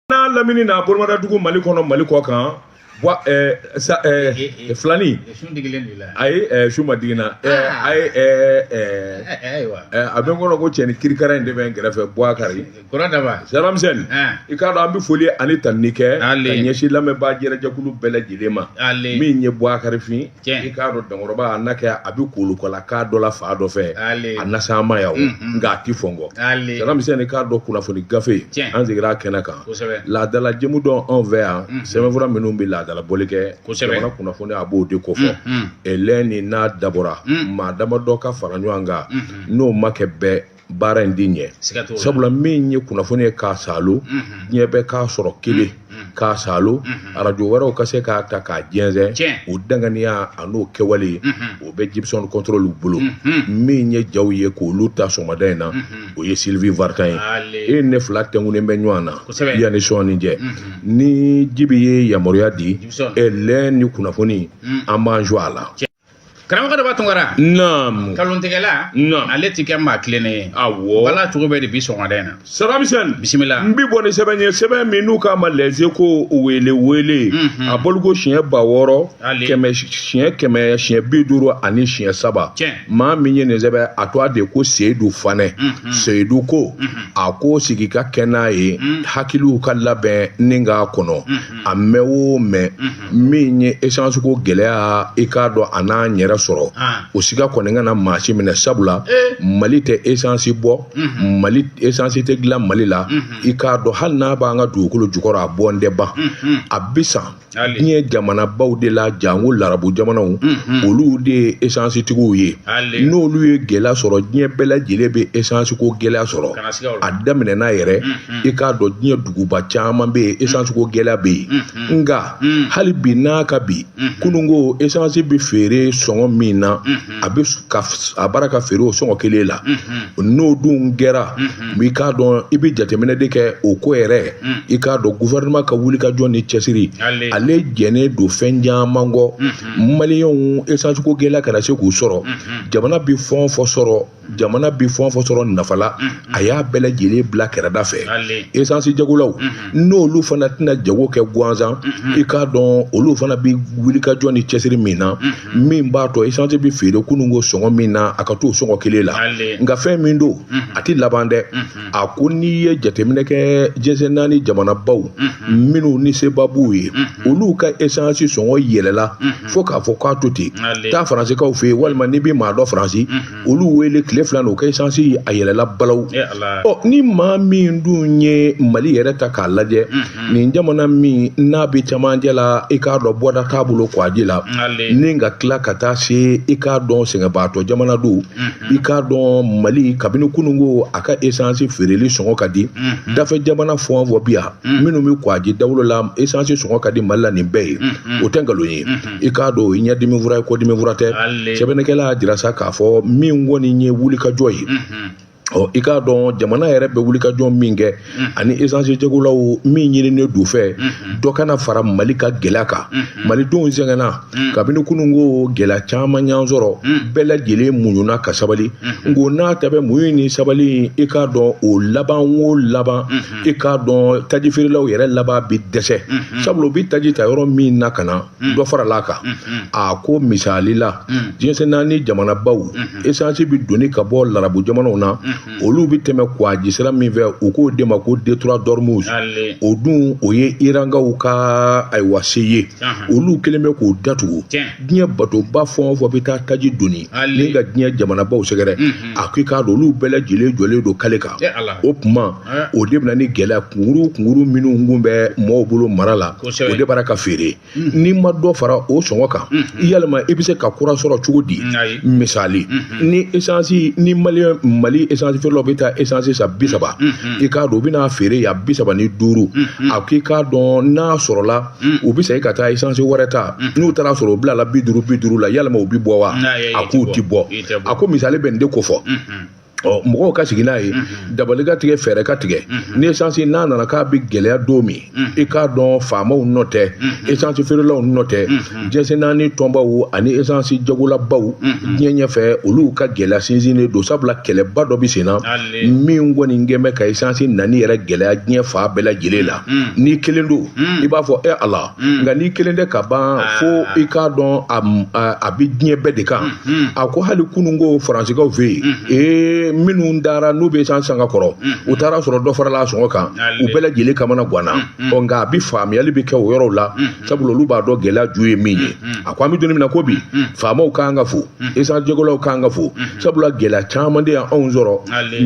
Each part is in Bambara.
N'a lamini n'a bolomadadugu Mali kɔnɔ, Mali kɔ kan, sa filani. Sun digilen de la. Ayi, su ma digi n na. Ayi, ayiwa. A bɛ n kɔnɔ ko cɛ ni kirikara in de bɛ n kɛrɛfɛ, Buwakari. Kɔrɔ daba. Saramisɛn, i k'a dɔn an bɛ foli ani tanuni kɛ ka Ale. ɲɛsin lamɛnbaa jɛrɛjɛkulu bɛɛ lajɛlen ma. Ale. Min ye Buwakari fin, Tiɲɛ. i k'a dɔn dankɔrɔba a na kɛ a bɛ kolokɔla k'a dɔ la fa dɔ fɛ. Ale. A na s'an ma yan o, nka a ti fɔnkɔ. Ale. Saramisɛn, i k'a dɔn kunnafoni gafe, Tiɲɛ. an sigira a kɛnɛ kan. Laadala jɛmu dɔn anw fɛ yan, sɛbɛnfura minnu bɛ laadala bɔli kɛ, jamana kunnafoni a b'o de kofɔ. Lɛn ni n'a dabɔra maa damadɔ ka fara ɲɔgɔn kan, n'o ma kɛ bɛɛ baara in di ɲɛ. Siga t'o la. Sabula min ye kunnafoni ye k'a salo, diɲɛ bɛɛ k'a sɔrɔ kelen k'a salo, arajo wɛrɛw ka se k'a ta k'a jɛnsɛn, o danganiya a n'o kɛwale, o bɛ Gibson Control bolo. Min ye jaw ye k'olu ta sɔgɔmada in na, o ye Sylvie Vartan ye. Ale. E ne fila tɛnkunnen bɛ ɲɔgɔn na yanni sɔɔni cɛ, ni Jibi ye yamaruya di, Gibson. Lɛn ni kunnafoni, an b'an jɔ a la. Karamɔgɔ dɔ b'a Tunkara. Naam. Kalontigɛla. Naam. Ale ti kɛ maa tilennen ye. Awɔ. Wala cogo bɛ de bi sɔgɔmada in na. Saramisɛn. Bisimila. N bi bɔ ni sɛbɛn ye, sɛbɛn min n'u k'a ma Les Échos wele wele, a bɔliko siɲɛ 6000 Ale. 100 siɲɛ 100 siɲɛ 53. Maa min ye nin sɛbɛn, a to a de ko Seyidu Fanɛ. Seyidu ko a ko sigi ka kɛ n'a ye, hakiliw ka labɛn ni k'a kɔnɔ a mɛn o mɛn, min ye essence ko gɛlɛya, i k'a dɔn a n'a yɛrɛ sɔrɔ, o siga kɔni kana maa si minɛ, sabula Mali tɛ essence bɔ, Mali essence tɛ dilan Mali la. I k'a dɔn hali n'a b'an ka dugukolo jukɔrɔ, a bɔn tɛ ban, a bɛ san Ale. diɲɛ jamanabaw de la, janko larabu jamanaw, olu de ye essence tigiw ye. Ale. N'olu ye gɛlɛya sɔrɔ, diɲɛ bɛɛ lajɛlen bɛ essence ko gɛlɛya sɔrɔ. Kana siga o la. A daminɛna yɛrɛ, i k'a dɔn diɲɛ duguba caman bɛ yen, essence ko gɛlɛya bɛ yen. Nka hali bi n'a ka bi kununko essence bɛ feere sɔngɔ min na, a bɛ ka a baara ka feere o sɔngɔ kelen la. N'o dun kɛra, i k'a dɔn i bɛ jateminɛ de kɛ o ko yɛrɛ, i k'a dɔn gouvernement ka wulikajɔ ni cɛsiri, Ale. ale jɛnnen don fɛn caman kɔ. Maliyɛnw essence ko gɛlɛya kana se k'u sɔrɔ. Jamana bɛ fɛn o fɛn sɔrɔ, jamana bɛ fɛn o fɛn sɔrɔ nafa la, a y'a bɛɛ lajɛlen bila kɛrɛda fɛ. Ale. Essence jagolaw, n'olu fana tɛna jago kɛ gansan, i k'a dɔn olu fana bɛ wulikajɔ ni cɛsiri min na, min b'a to essence bɛ feere kununko sɔngɔ min na, a ka t'o sɔngɔ kelen la. Ale. Nka fɛn min don, a tɛ laban dɛ. A ko n'i ye jateminɛ kɛ diɲɛ naani jamanabaw minnu ni seba b'u ye, olu ka essence sɔngɔ yɛlɛla fo k'a fɔ k'a to ten. Ale. Taa faransikaw fɛ yen, walima n'i bɛ maa dɔn Faransi, olu wele tile 2 na, u ka essence a yɛlɛla balawu. Eh Ala. Ɔ, ni maa min dun ye Mali yɛrɛ ta k'a lajɛ, nin jamana min n'a bɛ camancɛ la, i k'a dɔn bɔda t'a bolo kɔji la, Ale. ni ka tila ka taa se, i k'a dɔn sɛgɛnbaatɔ jamana don. I k'a dɔn Mali kabini kununko a ka essence feereli sɔngɔ ka di dafɛ jamana fɛn o fɛn bi yan minnu bɛ kɔji dawolo la, essence sɔngɔ ka di Mali la nin bɛɛ ye, o tɛ nkalon ye. I k'a dɔn o ye ɲɛdimi fura ye, kɔdimi fura tɛ. Ale. Sɛbɛnnikɛla y'a jira sa k'a fɔ min kɔni ye wulikajɔ ye, ɔ, i k'a dɔn jamana yɛrɛ bɛ wulikajɔ min kɛ ani essence jagolaw min ɲininen don fɛ, dɔ kana fara Mali ka gɛlɛya kan. Malidenw sɛgɛnna kabini kununko, gɛlɛya caman y'an sɔrɔ, bɛɛ lajɛlen muɲuna ka sabali. Nko n'a ta bɛ muɲu ni sabali, i k'a dɔn o laban o laban, i k'a dɔn taji feerelaw yɛrɛ laban bɛ dɛsɛ, sabula u bɛ taji ta yɔrɔ min na ka na dɔ farala a kan. A ko misali la, diɲɛ naani jamanabaw essence bɛ doni ka bɔ larabu jamanaw na, olu bɛ tɛmɛ kɔji sira min fɛ, u k'o de ma ko détroit d'Ormuz. Ale. O dun, o ye Irankaw ka ayiwa se ye, olu kɛlen bɛ k'o datugu. Diɲɛ batoba fɛn o fɛn bɛ taa taji doni Ale. ni ka diɲɛ jamanabaw sɛgɛrɛ, a ko i k'a dɔn olu bɛɛ lajɛlen jɔlen don kale kan. Eh Ala. O tuma, o de bɛna ni gɛlɛya kunkuru kunkuru minnu kun bɛ mɔɔw bolo mara la, o de b'ara ka feere. N'i ma dɔ fara o sɔngɔ kan, yalima i bɛ se ka kura sɔrɔ cogo di? Ayi. Misali, ni essence ni maliyɛn Mali essence feerelaw bɛ taa essence san 30, i k'a dɔn u bɛna feere yan 35. A ko i k'a dɔn n'a sɔrɔla u bɛ segin ka taa essence wɛrɛ ta, n'u taara sɔrɔ u bila la 50 50 la, yalima u bɛ bɔ wa? Ayi, A i k'u tɛ ti bɔ. bɔ. I tɛ bɔ. A ko misali bɛ nin de ko fɔ. Ɔ, mɔgɔw ka sigi n'a ye, dabali ka tigɛ, fɛɛrɛ ka tigɛ. Ni esansi n'a nana k'a bɛ gɛlɛya don min, i k'a dɔn faamaw nɔ tɛ, esansi feerelaw nɔ tɛ, diɲɛ naani tɔnbaw ani esansi jagolabaw diɲɛ ɲɛfɛ, olu ka gɛlɛya sinsinnen don, sabula kɛlɛba dɔ bɛ sen na min kɔni kɛn bɛ ka esansi nani yɛrɛ gɛlɛya diɲɛ fan bɛɛ lajɛlen la. N'i kelen don, i b'a fɔ e Ala, nka n'i kelen tɛ ka ban fo i k'a dɔn a bɛ diɲɛ bɛɛ de kan. A ko hali kunun ko Faransikaw fɛ yen, ee, minnu dara n'u bɛ esansi san ka kɔrɔ, u taara sɔrɔ dɔ farala a sɔngɔ kan, u bɛɛ lajɛlen kamana ganna. Ɔ, nka a bɛ faamuyali bɛ kɛ o yɔrɔw la, sabula olu b'a dɔn gɛlɛya ju ye min ye. A ko an bɛ don min na ko bi, faamaw kan ka fo, esansi jagolaw kan ka fo, sabula gɛlɛya caman de y'anw sɔrɔ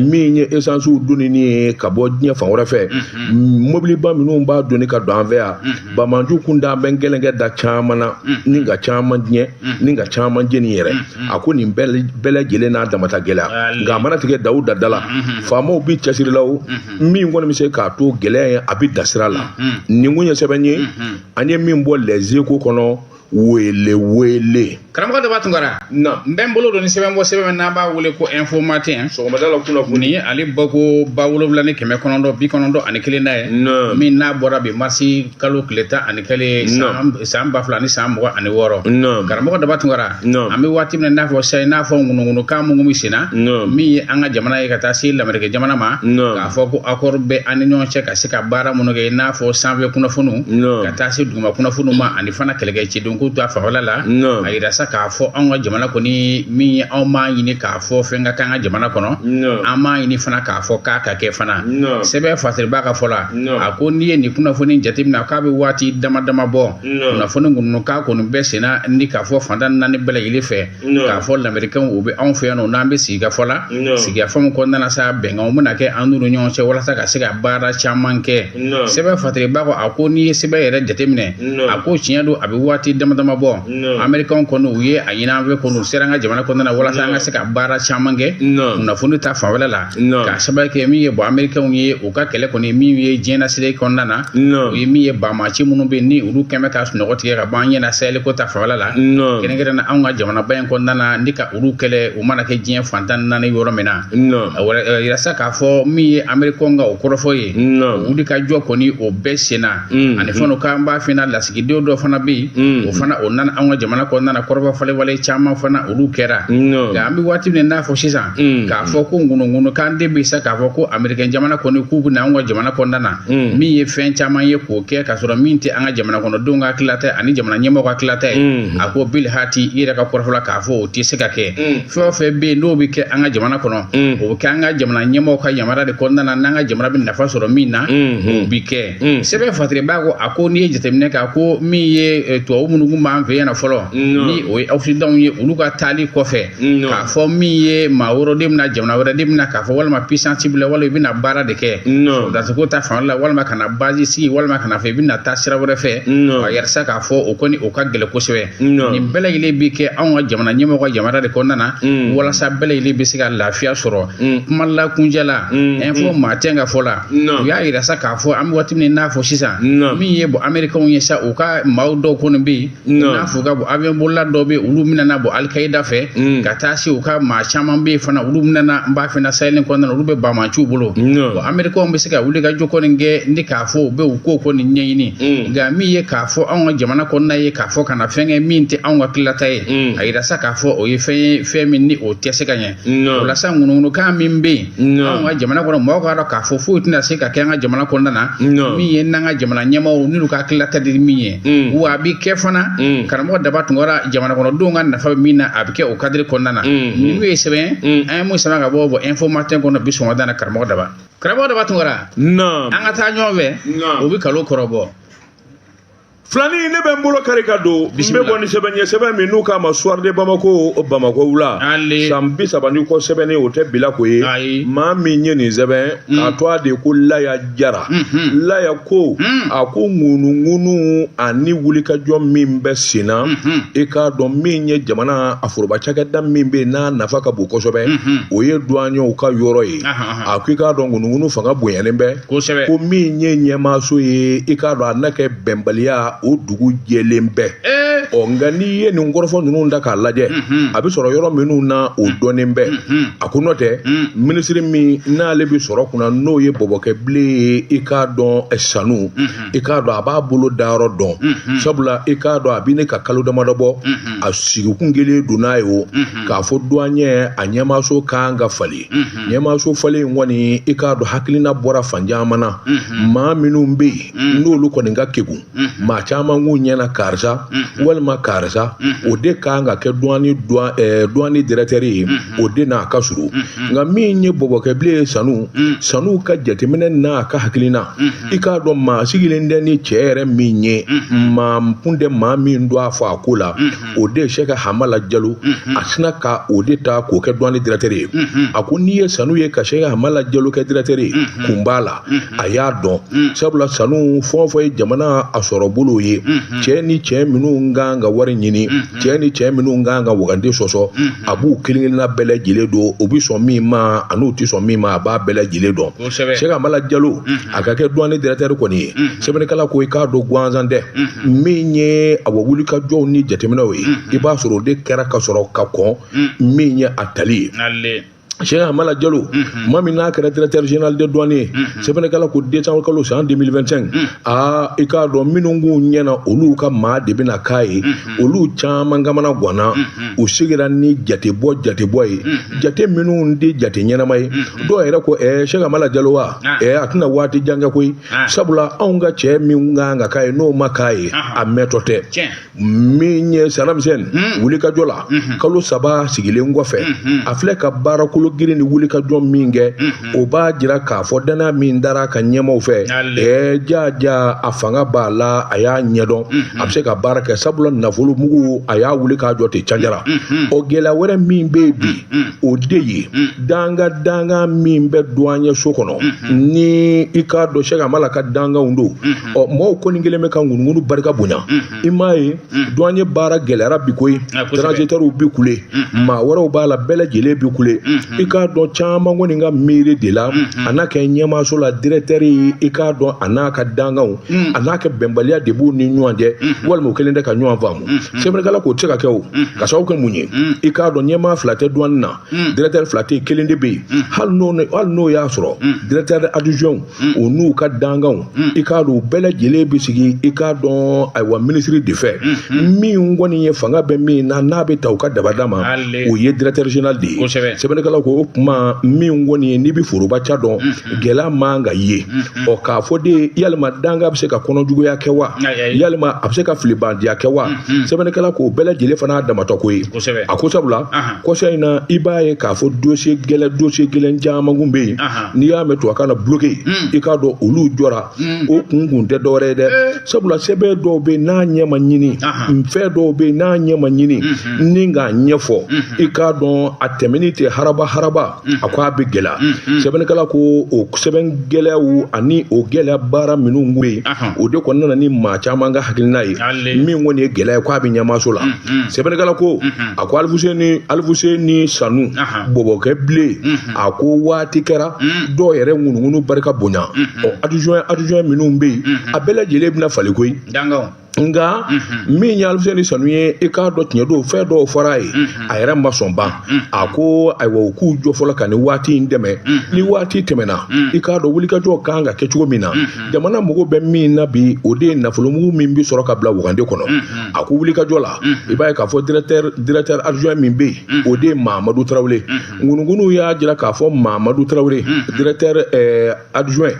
min ye esansiw donni ye ka bɔ diɲɛ fan wɛrɛ fɛ. Mobiliba minnu b'a donni ka don an fɛ yan, banbaanciw kun da bɛ gɛlɛnkɛ da caman na, ni ka caman diɲɛ, ni ka caman jeni yɛrɛ. A ko nin bɛɛ lajɛlen n'a damata gɛlɛya, nka a mana tigɛ dawu da da la, faamaw bi cɛsiri la o min kɔni bɛ se k'a to gɛlɛya ye a bɛ da sira la. Nin kun ye sɛbɛn ye an ye min bɔ Les Échos kɔnɔ. Wele wele. Karamɔgɔ Daba Tunkara. Na. N bɛ n bolo don ni sɛbɛn bɔ, sɛbɛn min n'an b'a wele ko Info Matin. Sɔgɔmada la kunnafoni. Nin ye ale bɔko 7991 na ye, min n'a bɔra bi marisi kalo tile 11, san 2026. Karamɔgɔ Daba Tunkara, an bɛ waati min na, n'a fɔ sisan, i n'a fɔ ŋunuŋunukan minnu bɛ sen na, min ye an ka jamana ye ka taa se lamerike jamana ma, k'a fɔ ko accord bɛ an ni ɲɔgɔn cɛ ka se ka baara minnu kɛ, i n'a fɔ sanfɛ kunnafoniw ka taa se duguma kunnafoniw ma, ani fana kɛlɛkɛ cidenw ko ta fanfɛla la. A yira sa k'a fɔ anw ka jamana kɔni, min ye anw m'a ɲini k'a fɔ fɛn ka k'an ka jamana kɔnɔ, an m'a ɲini fana k'a fɔ k'a ka kɛ fana. Sɛbɛn fasiriba ka fɔ la, a ko n'i ye nin kunnafoni jateminɛ, k'a bɛ waati dama dama bɔ, kunnafoni ŋunukan kɔni bɛ senna ni k'a fɔ fantan naani bɛɛ lajɛlen fɛ, k'a fɔ lamerikɛnw u bɛ anw fɛ yan nɔ, n'an bɛ sigikafɔ la, sigikafɔ min kɔnɔna na sa, bɛnkanw bɛna kɛ an n'u ni ɲɔgɔn cɛ walasa ka se ka baara caman kɛ. Sɛbɛn fasiriba ko, a ko n'i ye sɛbɛn yɛrɛ jateminɛ, a ko tiɲɛ don, a bɛ waati dama dama bɔ, amerikɛnw kɔni u ye a ɲini an fɛ kɔni, u sera an ka jamana kɔnɔna na walasa an ka se ka baara caman kɛ kunnafoni ta fanfɛla la, k'a sababu kɛ min ye bɔn amerikɛnw ye u ka kɛlɛ kɔni min ye diɲɛlasigi kɔnɔna na, o ye min ye banbaanci minnu bɛ yen ni olu kɛn bɛ ka sunɔgɔ tigɛ ka bɔ an ɲɛna Sahel ko ta fanfɛla la, kɛrɛnkɛrɛn na anw ka jamanaba in kɔnɔna na, ni ka olu kɛlɛ, u mana kɛ diɲɛ fan 14 yɔrɔ min na. Yasa k'a fɔ min ye amerikɛnw ka o kɔrɔfɔ ye, o wuli ka jɔ kɔni o bɛɛ senna, ani fana k'an b'a fɛ na lasigidenw dɔ fana bɛ yen, o fana o nana anw ka jamana kɔnɔna na, kɔrɔfɔ falenfalen caman fana olu kɛra. Nka an bɛ waati min n'a fɔ sisan, k'a fɔ ko ŋunuŋunu kan de bɛ sa k'a fɔ ko amerikɛn jamana kɔni k'u bɛ na anw ka jamana kɔnɔna na, min ye fɛn caman ye k'o kɛ k'a sɔrɔ min tɛ an ka jamana kɔnɔdenw ka hakililata ye ani jamana ɲɛmɔgɔw ka hakililata ye, a ko Bill Hati i yɛrɛ ka kɔrɔfɔ la k'a fɔ o tɛ se ka kɛ. Fɛn o fɛn bɛ yen n'o bɛ kɛ an ka jamana kɔnɔ, o bɛ kɛ an ka jamana ɲɛmɔgɔw ka yamaruya de kɔnɔna na, n'an ka jamana bɛ nafa sɔrɔ min na, o bɛ kɛ. Sɛbɛn fatiriba ko, a ko n'i ye jateminɛ kɛ, a ko min ye tubabu minnu tun b'an fɛ yan fɔlɔ, ni o ye Occident ye, olu ka taali kɔfɛ, k'a fɔ min ye maa wɛrɛ de bɛna, jamana wɛrɛ de bɛna, k'a fɔ walima puissance bila, walima i bɛna baara de kɛ sɔrɔdasi ko ta fan la, walima ka na base sigi, walima ka na fɛ i bɛna taa sira wɛrɛ fɛ, ka yɛrɛ k'a fɔ o kɔni o ka gɛlɛn kosɛbɛ. Nin bɛɛ lajɛlen bɛ kɛ anw ka jamana ɲɛmɔgɔ ka yamaruya de kɔnɔna na, walasa bɛɛ lajɛlen bɛ se ka lafiya sɔrɔ. Kuma lakuncɛ la, Info Matin ka fɔ la, u y'a yira sa k'a fɔ an bɛ waati min n'a fɔ sisan, min ye bɔn américains ye sa, u ka maaw dɔw kɔni bɛ yen, n'a fɔ u ka bɔn avion bolila dɔw bɛ yen, olu minɛna bɔn Al-Qaïda fɛ, ka taa se u ka maa caman bɛ yen fana, olu minɛna n b'a fɛ na Sahel kɔnɔna na, olu bɛ banbaanciw bolo. Bɔn américains bɛ se ka wuli ka jɔ kɔni kɛ ni k'a fɔ u bɛ u ko kɔni ɲɛɲini, nka min ye k'a fɔ anw ka jamana kɔnɔna ye, k'a fɔ ka na fɛn kɛ min tɛ anw ka tilata ye, a yira sa k'a fɔ o ye fɛn ye, fɛn min ni o tɛ se ka ɲɛ. O la sa, ŋunuŋunukan min bɛ yen anw ka jamana kɔnɔ, mɔgɔw k'a dɔn k'a fɔ foyi tɛna se ka kɛ an ka jamana kɔnɔna na min ye n'an ka jamana ɲɛmaaw n'olu ka tilata de min ye. Wa a bɛ kɛ fana, karamɔgɔ Daba Tunkara, jamana kɔnɔdenw ka nafa bɛ min na, a bɛ kɛ o cadre kɔnɔna na. Ninnu ye sɛbɛn an ye mun sama ka bɔ Info Matin kɔnɔ bi sɔgɔmada na. Karamɔgɔ Daba Tunkara, an ka taa ɲɔgɔn fɛ, o bɛ kalo kɔrɔ bɔ. Filani, ne bɛ n bolo kari ka don, n bɛ bɔ ni sɛbɛn ye, sɛbɛn min n'u k'a ma Soir de Bamako, Bamakɔ wula. San 30 ni kɔ sɛbɛnni, o tɛ bila ko ye. Maa min ye nin sɛbɛn, a to a de ko Laya Jara. Laya ko, a ko ŋunuŋunu ani wulikajɔ min bɛ sen na, i k'a dɔn min ye jamana a foroba cakɛda min bɛ yen n'a nafa ka bon kosɛbɛ, o ye douaniers ka yɔrɔ ye. A ko i k'a dɔn ŋunuŋunu fanga bonyalen bɛ ko min ye ɲɛmaaso ye, i k'a dɔn a na kɛ bɛnbaliya o dugu jɛlen bɛɛ. Ɔ nka n'i ye nin kɔrɔfɔ ninnu da k'a lajɛ, a bɛ sɔrɔ yɔrɔ minnu na, o dɔnnen bɛ. A ko n'o tɛ, minisiri min n'ale bɛ sɔrɔ kunna, n'o ye Bɔbɔkɛ Bilen ye, i k'a dɔn Sanu, i k'a dɔn a b'a bolo dayɔrɔ dɔn, sabula i k'a dɔn a bɛ ne ka kalo damadɔ bɔ, a sigikun kelen don n'a ye o k'a fɔ douanier a ɲɛmaaso kan ka falen. Ɲɛmaaso falen in kɔni, i k'a dɔn hakilina bɔra fan caman na. Maa minnu bɛ yen n'olu kɔni ka kegun, maa caman k'u ɲɛna karisa walima karisa, o de kan ka kɛ douane directeur ye, o de n'a ka surun. Nka min ye Bɔbɔkɛ Bilen ye, Sanu, Sanu ka jateminɛ n'a ka hakilina, i k'a dɔn maa sigilen tɛ ni cɛ yɛrɛ min ye, maa kun tɛ maa min don a fɔ a ko la, o de ye Sɛki Hamala Jalo. A sina ka o de ta k'o kɛ douane directeur ye. A ko n'i ye Sanu ye ka Sɛki Hamala Jalo kɛ directeur ye, kun b'a la, a y'a dɔn, sabula Sanu fɛn o fɛn ye jamana a sɔrɔ bolo ye, cɛ ni cɛ minnu kan ka wari ɲini, cɛ ni cɛ minnu kan ka wagande sɔsɔ, a b'u kelen kelenna bɛɛ lajɛlen don. O bɛ sɔn min ma ani u tɛ sɔn min ma, a b'a bɛɛ lajɛlen dɔn. Sɛki Hamala Jalo, a ka kɛ douane directeur kɔni ye, sɛbɛnnikɛla ko i k'a dɔn gansan tɛ. Min ye a wulikajɔw ni jateminɛw ye, i b'a sɔrɔ o de kɛra ka sɔrɔ ka kɔn min ye a tali ye. Sɛki Hamala Jalo, maa min n'a kɛra directeur général de douane ye, sɛbɛnnikɛla ko décembre kalo san 2025, aa, i k'a dɔn minnu k'u ɲɛna olu ka maa de bɛna k'a ye, olu caman kamana ganna. U sigira ni jatebɔ ye, jate minnu tɛ jate ɲɛnama ye. Dɔw yɛrɛ ko Sɛki Hamala Jalo wa, a tɛna waati jan kɛ koyi, sabula anw ka cɛ min kan ka k'a ye, n'o ma k'a ye, a mɛntɔ tɛ. Min ye Saramisɛn wulikajɔ la, kalo 3 sigilen kɔfɛ, a filɛ ka baarakolo girin ni wulikajɔ min kɛ, o b'a jira k'a fɔ danaya min dara a ka ɲɛmaaw fɛ, ja a fanga b'a la, a y'a ɲɛdɔn, a bɛ se ka baara kɛ, sabula nafolo mugu a y'a wuli k'a jɔ ten canjara. O gɛlɛya wɛrɛ min bɛ yen bi, o de ye danga min bɛ douanier so kɔnɔ, ni i k'a dɔn Sɛki Hamala ka danganw don. Ɔ mɔgɔw kɔni kelen bɛ ka ŋunuŋunu barika bonya. I m'a ye, douanier baara gɛlɛyara bi koyi, transitaires bi kule, maa wɛrɛw b'a la, bɛɛ lajɛlen bi kule. I k'a dɔn caman kɔni ka miiri de la, a n'a kɛ ɲɛmaaso la directeur ye, i k'a dɔn a n'a ka danganw, a n'a kɛ bɛnbaliya de b'u ni ɲɔgɔn cɛ, walima u kelen tɛ ka ɲɔgɔn faamu. Sɛbɛnnikɛla k'o tɛ se ka kɛ o, ka sababu kɛ mun ye? I k'a dɔn ɲɛmaa fila tɛ douane na, directeur fila tɛ yen, kelen de bɛ yen. Hali n'o y'a sɔrɔ directeur adjoint o n'u ka danganw, i k'a dɔn u bɛɛ lajɛlen bɛ sigi, i k'a dɔn ayiwa minisiri de fɛ. Min kɔni ye fanga bɛ min na, n'a bɛ ta u ka dabada ma, o ye directeur général de ye. Sɛbɛnnikɛlaw ko o kuma min kɔni ye, n'i bɛ foroba ca dɔn, gɛlɛya man ka ye. Ɔ k'a fɔ de yalima danga bɛ se ka kɔnɔjuguya kɛ wa, yalima a bɛ se ka filibandiya kɛ wa? Sɛbɛnnikɛla k'o bɛɛ lajɛlen fana y'a damatɔ ko ye. A ko sabula kɔsa in na, i b'a ye k'a fɔ dossier gɛlɛn caman kun bɛ yen, n'i y'a mɛn tubabukan na bloqué, i k'a dɔn olu jɔra. O kun tɛ dɔwɛrɛ ye dɛ, sabula sɛbɛn dɔw bɛ yen n'a ɲɛ ma ɲini, fɛn dɔw bɛ yen n'a ɲɛ ma ɲini ni k'a ɲɛfɔ, i k'a dɔn a tɛmɛni tɛ haraba haraba, a ko a bɛ gɛlɛya. Sɛbɛnnikɛla ko o sɛbɛn gɛlɛyaw ani o gɛlɛya baara minnu bɛ yen, o de kɔni nana ni maa caman ka hakilina ye min kɔni ye gɛlɛya ye k'a bɛ ɲɛmaaso la. Sɛbɛnnikɛla ko a ko Alifuseni Sanu Bɔbɔkɛ Bilen, a ko waati kɛra dɔw yɛrɛ ŋunuŋunu barika bonya. Ɔ adjoint minnu bɛ yen, a bɛɛ lajɛlen bɛna falen koyi. Nka min ye Alifuseni Sanu ye, i k'a dɔn tiɲɛ don, fɛn dɔw fɔra a ye, a yɛrɛ ma sɔn ban. A ko ayiwa, u k'u jɔ fɔlɔ ka nin waati in dɛmɛ. Ni waati tɛmɛna, i k'a dɔn wulikajɔ kan ka kɛ cogo min na, jamana mago bɛ min na bi, o de ye nafolomugu min bɛ sɔrɔ ka bila wagande kɔnɔ. A ko wulikajɔ la, i b'a ye k'a fɔ directeur adjoint min bɛ yen, o de ye Mamadu Tarawele. Ŋunuŋunu y'a jira k'a fɔ Mamadu Tarawele directeur adjoint,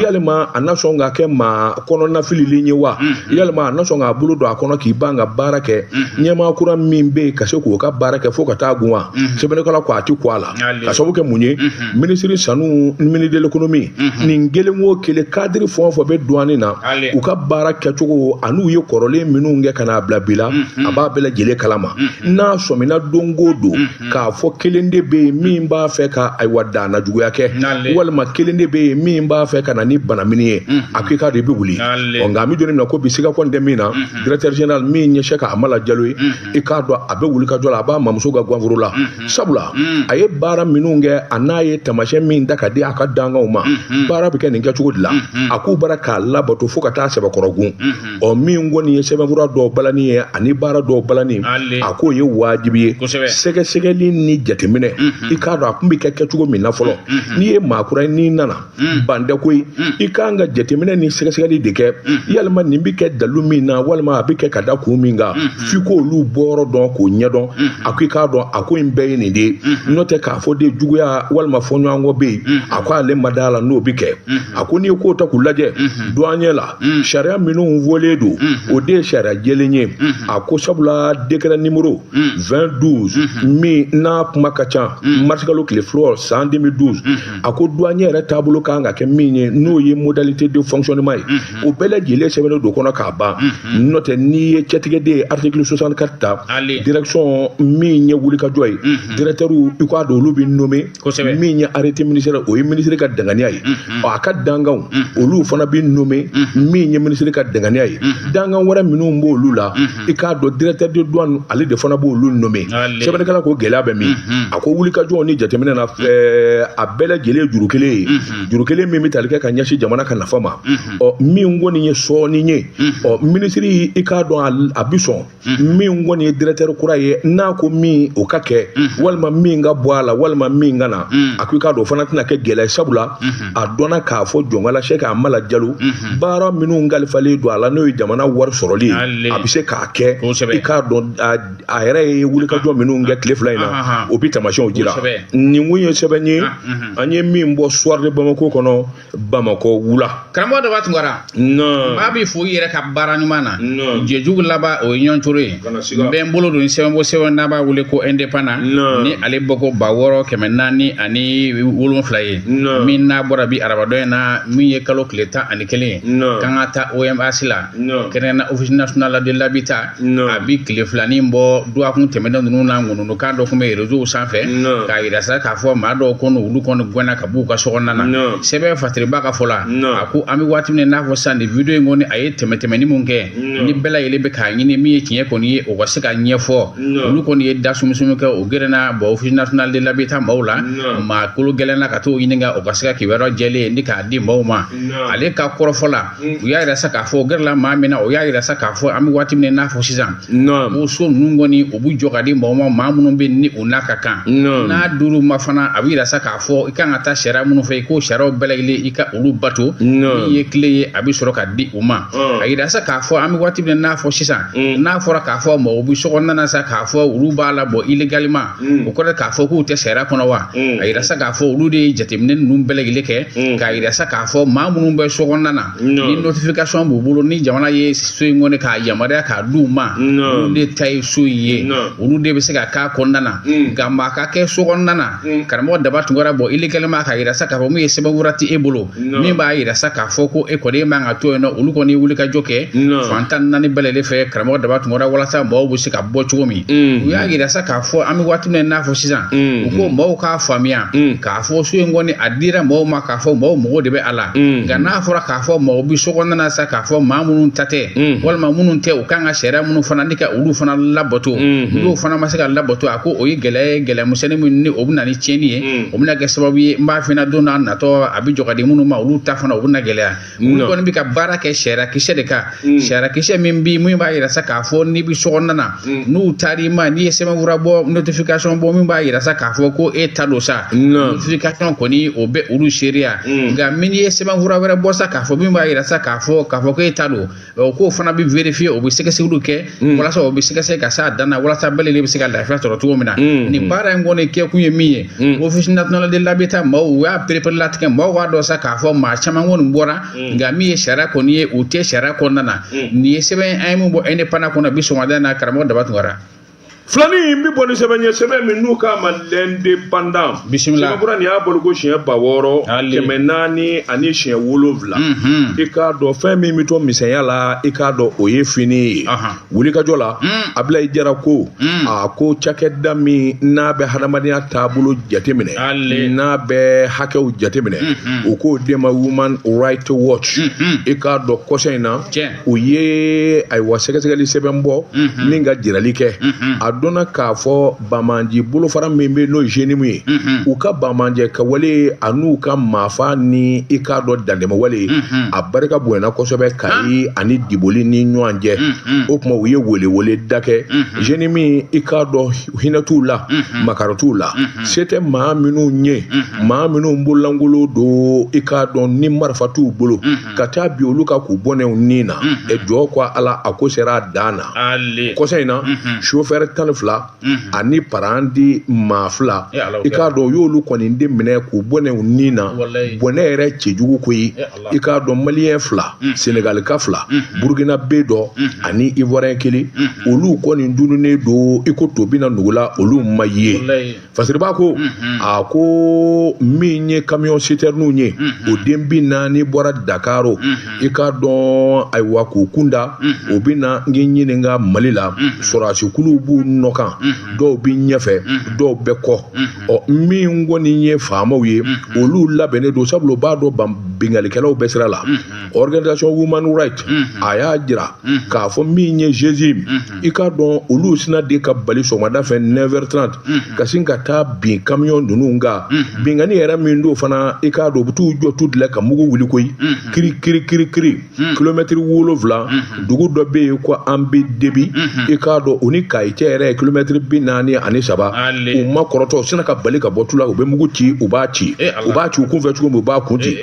yalima a na sɔn ka kɛ maa kɔnɔna fililen ye wa, yalima a na sɔn k'a bolo don a kɔnɔ k'i ban ka baara kɛ, ɲɛmaa kura min bɛ yen ka se k'o ka baara kɛ fo ka taa gun wa? Sɛbɛnnikɛla ko a ti ko a la, ka sababu kɛ mun ye? Minisiri Sanu, ministre de l'économie, nin kelen o kelen cadre fɛn o fɛn bɛ douane na, u ka baara kɛcogo an'u ye kɔrɔlen minnu kɛ ka n'a bila bi la, a b'a bɛɛ lajɛlen kalama. N'a sɔmina don o don k'a fɔ kelen de bɛ yen min b'a fɛ ka ayiwa danna juguya kɛ, walima kelen de bɛ yen min b'a fɛ ka na ni banamini ye, a ko i k'a dɔn i bɛ wuli. Ɔ nka an bɛ don min na ko bi, siga kɔni tɛ min na, directeur général min ye Sɛki Amala Jalo ye, i k'a dɔn a bɛ wulikajɔ la, a b'a mamuso ka ganforo la, sabula a ye baara minnu kɛ, a n'a ye taamasiyɛn min da ka di a ka danganw ma, baara bɛ kɛ nin kɛcogo de la, a k'u bara k'a labato fo ka taa sɛbɛkɔrɔ gun. Ɔ, min kɔni ye sɛbɛnfura dɔw balani ye ani baara dɔw balani, a k'o ye wajibi ye. Sɛgɛsɛgɛli ni jateminɛ, i k'a dɔn a tun bɛ kɛ kɛcogo min na fɔlɔ, n'i ye maa kura ye, n'i nana ban tɛ koyi, i kan ka jateminɛ ni sɛgɛsɛgɛli de kɛ, yalima nin bɛ kɛ dalu min na, walima a bɛ kɛ ka da kun min kan, f'i k'olu bɔyɔrɔ dɔn k'o ɲɛdɔn. A ko i k'a dɔn a ko in bɛɛ ye nin de ye, n'o tɛ k'a fɔ de juguya walima fɔɲɔgɔnkɔ bɛ yen, a ko ale ma da la n'o bɛ kɛ. A ko n'i ye ko ta k'u lajɛ douanier la, sariya minnu fɔlen don, o de ye sariya jɛlen ye. A ko sabula décret numéro 2012 min n'a kuma ka ca, marisikalo tile 2 san 2012, a ko douanier yɛrɛ taabolo kan ka kɛ min ye, n'o ye modalité de fonctionnement ye, o bɛɛ lajɛlen sɛbɛnnen don kɔnɔ k'a ban. N'o tɛ, n'i ye cɛtigɛden article 64 ta, direction min ye wulikajɔ ye, directeur, i k'a dɔn olu bɛ nommé, min ye arrêté ministériel, o ye ministre ka danganiya ye. Ɔ, a ka danganw, olu fana bɛ nommé, min ye ministre ka danganiya ye. Dangan wɛrɛ minnu b'olu la, i k'a dɔn directeur de douane, ale de fana b'olu nommé. Sɛbɛnnikɛla ko gɛlɛya bɛ min? A ko wulikajɔw ni jateminɛ na, a bɛɛ lajɛlen ye juru kelen ye, juru kelen min bɛ tali kɛ ka ɲɛsin jamana ka nafa ma. Ɔ, min kɔni ye sɔɔni ye, ɔ, minisiri, i k'a dɔn a bi sɔn min kɔni ye directeur kura ye, n'a ko min o ka kɛ, walima min ka bɔ a la, walima min ka na, a ko i k'a dɔn o fana tɛna kɛ gɛlɛya ye, sabula a dɔnna k'a fɔ Jɔnkala Sɛki Amala Jalo, baara minnu kalifalen don a la, n'o ye jamana wari sɔrɔli ye, a bɛ se k'a kɛ. I k'a dɔn a yɛrɛ ye wulikajɔ minnu kɛ tile 2 in na, o bɛ taamasiyɛnw jira. Nin kun ye sɛbɛn ye an ye min bɔ Soir de Bamako kɔnɔ, Bamakɔ wula. Karamɔgɔ Daba Tunkara, n b'a b'i fo i yɛrɛ ka baara ɲuman na. Jɛjugu laban, o ye ɲɔgɔn ye. N bɛ n bolo don sɛbɛn bɔ sɛbɛn n'a b'a wele ko Indépendant, ni ale bɔ ko 6407 ye, min n'a bɔra bi arabadɔ in na, min ye kalo tile 11 ye, k'an ka taa OMH la, kɛrɛnkɛrɛnnenya Office national de l'habitat. A bi tile filanin bɔ dɔgɔkun tɛmɛnen ninnu na, ŋununukan dɔ tun bɛ réseau sanfɛ k'a yira sa k'a fɔ maa dɔw ko olu kɔni gɛnna ka b'u ka sokɔnɔna na. Sɛbɛn fatiriba ka fɔ la, a ko an bɛ waati min na n'a fɔ sisan, nin vidéo in kɔni, a ye tɛmɛtɛmɛni mun kɛ, ni bɛɛ lajɛlen bɛ k'a ɲini min ye tiɲɛ kɔni ye, o ka se ka ɲɛfɔ. Olu kɔni ye da sumusumu kɛ, o gɛrɛna bɔn Office national de l'habitat maaw la, maa kolo gɛlɛnna ka t'o ɲininka, o ka se ka kibaruya jɛlen ni k'a di maaw ma. Ale ka kɔrɔfɔ la, u y'a yira sa k'a fɔ o gɛrɛla maa min na, o y'a yira sa k'a fɔ an bɛ waati min na n'a fɔ sisan, ko so ninnu kɔni, o bɛ jɔ ka di maaw ma, maa minnu bɛ ni u n'a ka kan. N'a duuru ma fana, a bɛ yira sa k'a fɔ i kan ka taa sariya minnu fɛ, i k'o sariyaw bɛɛ lajɛlen, i ka olu bato, min ye tile ye, a bɛ sɔrɔ ka di u ma. A yira sa k'a fɔ an bɛ waati min na n'a fɔ sisan, n'a fɔra k'a fɔ mɔgɔw bɛ sokɔnɔna na sa k'a fɔ olu b'a labɔ illégalement, o kɔrɔ k'a fɔ k'u tɛ sariya kɔnɔ wa? A yira sa k'a fɔ olu de ye jateminɛ ninnu bɛɛ lajɛlen kɛ k'a yira sa k'a fɔ maa minnu bɛ sokɔnɔna na, ni notification b'u bolo, ni jamana ye so in kɔni k'a yamaruya k'a d'u ma, olu de ta ye so in ye, olu de bɛ se ka k'a kɔnɔna na. Nka maa ka kɛ sokɔnɔna na, karamɔgɔ Daba Tunkara, bɔ illégalement, k'a yira sa k'a fɔ min ye sɛbɛnfura tɛ e bolo min b'a yira sa k'a fɔ ko e kɔni e man ka to yen nɔ, olu kɔni ye wulikajɔ kɛ fan 14 bɛɛ lajɛlen fɛ, karamɔgɔ Daba Tunkara, walasa mɔgɔw bɛ se ka bɔ cogo min. U y'a yira sa k'a fɔ an bɛ waati min na n'a fɔ sisan, u ko mɔgɔw k'a faamuya k'a fɔ so in kɔni a dira mɔgɔw ma, k'a fɔ mɔgɔw mago de bɛ a la. Nka n'a fɔra k'a fɔ mɔgɔw bɛ sokɔnɔna na sa k'a fɔ maa minnu ta tɛ, walima minnu tɛ, u kan ka sariya minnu fana ni ka olu fana labato, n'o fana ma se ka labato, a ko o ye gɛlɛya ye, gɛlɛya misɛnnin min ni o bɛ na ni tiɲɛni ye, o bɛna kɛ sababu ye, n b'a f'i ɲɛna, don n'a natɔ a bɛ jɔ ka di minnu ma, olu ta fana o bɛna gɛlɛya. Olu kɔni bɛ ka baara kɛ sariya kisɛ de kan, sariya kisɛ min bi min b'a yira sa k'a fɔ n'i bɛ sokɔnɔna na, n'u taar'i ma, n'i ye sɛbɛnfura bɔ, notification bɔ min b'a yira sa k'a fɔ ko e ta don sa, notification kɔni o bɛ olu seereya. Nka min ye sɛbɛnfura wɛrɛ bɔ sa k'a fɔ min b'a yira sa k'a fɔ ko e ta don, o k'o fana bɛ vérifier, o bɛ sɛgɛsɛgɛliw kɛ walasa o bɛ sɛgɛsɛgɛ ka s'a dan na, walasa bɛɛ lajɛlen bɛ se ka lafiya sɔrɔ cogo min na. Nin baara in kɔni kɛkun ye min ye, Office national de l'habitat maaw, u y'a perepere latigɛ, maaw b'a dɔn sa k'a fɔ maa caman kɔni bɔra, nka min ye sariya kɔni ye, u tɛ sariya kɔnɔna na. Nin ye sɛbɛn an ye min bɔ Indépendant kɔnɔ bi sɔgɔmada in na, karamɔgɔ Daba Tunkara. Filani n bɛ bɔ ni sɛbɛn ye, sɛbɛn min n'u k'a ma L'Indépendant. Bisimila. Sɛbɛnfura nin y'a bolo ko siɲɛ 6407. I k'a dɔn fɛn min bɛ to misɛnya la, i k'a dɔn o ye fini ye. Wulikajɔ la, Abilayi Jara ko a ko cakɛda min n'a bɛ hadamadenya taabolo jateminɛ, n'a bɛ hakɛw jateminɛ, u k'o de ma Human Rights Watch. I k'a dɔn kɔsa in na, u ye ayiwa sɛgɛsɛgɛli sɛbɛn bɔ min ka jirali kɛ. A dɔnna k'a fɔ banbaanci bolofara min bɛ n'o ye JNIM ye, u ka banbaanci ka wale an'u ka maafa ni i k'a dɔn dantɛmɛwale, a barika bonyana kosɛbɛ Kayi ani Diboli ni ɲɔgɔn cɛ. O tuma u ye welewele da kɛ. JNIM, i k'a dɔn hinɛ t'u la, makari t'u la, se tɛ maa minnu ye, maa minnu bololankolon don, i k'a dɔn ni marifa t'u bolo, ka taa bin olu kan k'u bɔnɛ u ni na. E jɔ ko Ala, a ko sera a dan na. Kɔsa in na, sofɛri 12 ani parandi maa 2, i k'a dɔn u y'olu kɔni de minɛ k'u bɔnɛ u ni na, bɔnɛ yɛrɛ cɛjugu koyi. I k'a dɔn Maliyɛn 2, Senegalika 2, Burukinabe dɔ ani Ivoirien 1, olu kɔni dununnen don i ko tobi na nugu la, olu ma ye. Fasiriba ko a ko min ye camion citernew ye, o den 40 bɔra Dakaro, i k'a dɔn ayiwa k'u kunda, u bɛ na n k'i ɲininka Mali la. Sɔrɔdasikuluw b'u nɔ kan, dɔw bɛ ɲɛfɛ, dɔw bɛ kɔ. Ɔ min kɔni ye faamaw ye, olu labɛnnen don, sabula u b'a dɔn binkannikɛlaw bɛ sira la. Organisation Human Rights a y'a jira k'a fɔ min ye GSIM, i k'a dɔn olu sina de ka bali sɔgɔmada fɛ 9h30 ka sin ka taa bin camion ninnu kan. Binkanni yɛrɛ min don fana, i k'a dɔn u bɛ t'u jɔ tu de la ka mugu wuli koyi, kiri kiri kiri kiri. Kilomɛtiri 7, dugu dɔ bɛ yen ko an bɛ debi, i k'a dɔn o ni Kayi cɛ yɛrɛ ye kilomɛtiri 43. U ma kɔrɔtɔ, u sina ka bali ka bɔ tu la, u bɛ mugu ci, u b'a ci, u b'a ci u kunfɛ cogo min, u b'a kun ci.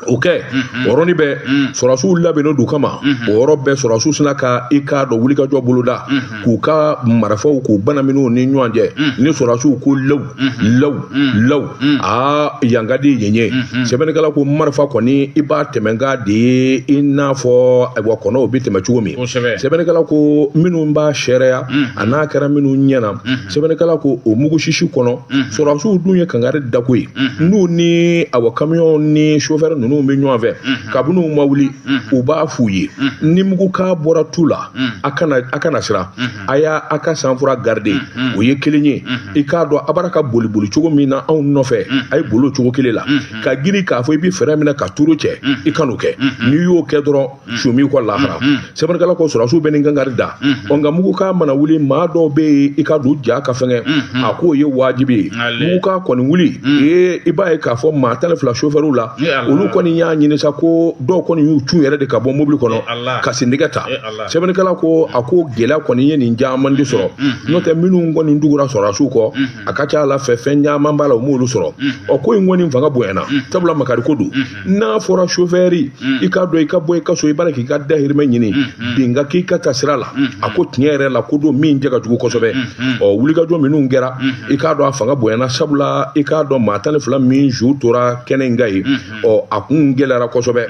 O kɛ o yɔrɔnin bɛɛ, sɔrɔdasiw labɛnnen don kama. O yɔrɔ bɛɛ, sɔrɔdasiw sina ka i k'a dɔn wulikajɔ boloda k'u ka marifaw k'u banaminiw ni ɲɔgɔn cɛ. Ni sɔrɔdasiw ko law law law, aa yan ka di yen ye. Sɛbɛnnikɛla ko marifa kɔni, i b'a tɛmɛ ka de ye i n'a fɔ ayiwa kɔnɔw bɛ tɛmɛ cogo min. Sɛbɛnnikɛla ko minnu b'a seereya, a n'a kɛra minnu ɲɛna, sɛbɛnnikɛla ko o mugu sisi kɔnɔ, sɔrɔdasiw dun ye kangari da koyi, n'u ni awa kamiyɔn ni sofɛri ninnu bɛ ɲɔgɔn fɛ, kabini u ma wuli, u b'a f'u ye ni mugukan bɔra tu la, a kana siran, a y'a a ka sang-froid garder. O ye kelen ye. I k'a dɔn a b'ara ka boli boli cogo min na anw nɔfɛ, a ye boli o cogo kelen la. Ka girin k'a fɔ i bɛ fɛɛrɛ minɛ ka turu cɛ, i kan'o kɛ. N'i y'o kɛ dɔrɔn, su m'i kɔ lahara. Sɛbɛnnikɛla ko sɔrɔdasiw bɛ nin kangari da. Ɔ nka mugukan mana wuli, maa dɔw bɛ yen, i ka don ja ka fɛngɛ, a k'o ye wajibi ye. Mugukan kɔni wuli ee, i b'a ye k'a fɔ maa 12 sofɛriw la, olu kɔni y'a ɲini sa ko dɔw kɔni y'u cun yɛrɛ de ka bɔ mobili kɔnɔ ka sennɛgɛ ta. Sɛbɛnnikɛla ko a ko gɛlɛya kɔni ye nin caman de sɔrɔ, n'o tɛ minnu kɔni tugura sɔrɔdasiw kɔ, a ka ca a la fɛ fɛn caman b'a la u m'olu sɔrɔ. Ɔ ko in kɔni fanga bonyana, sabula makari ko don. N'a fɔra sofɛri, i k'a dɔn i ka bɔ i ka so, i b'a la k'i ka dahirimɛ ɲini, bin ka k'i ka ta sira la, a ko tiɲɛ yɛrɛ la ko don min cɛ ka jugu kosɛbɛ. Ɔ wulikajɔ minnu kɛra, i k'a dɔn a fanga bonyana, sabula i k'a dɔn maa 12 min su tora kɛnɛ in kan yen, ɔ a kun gɛlɛyara kosɛbɛ.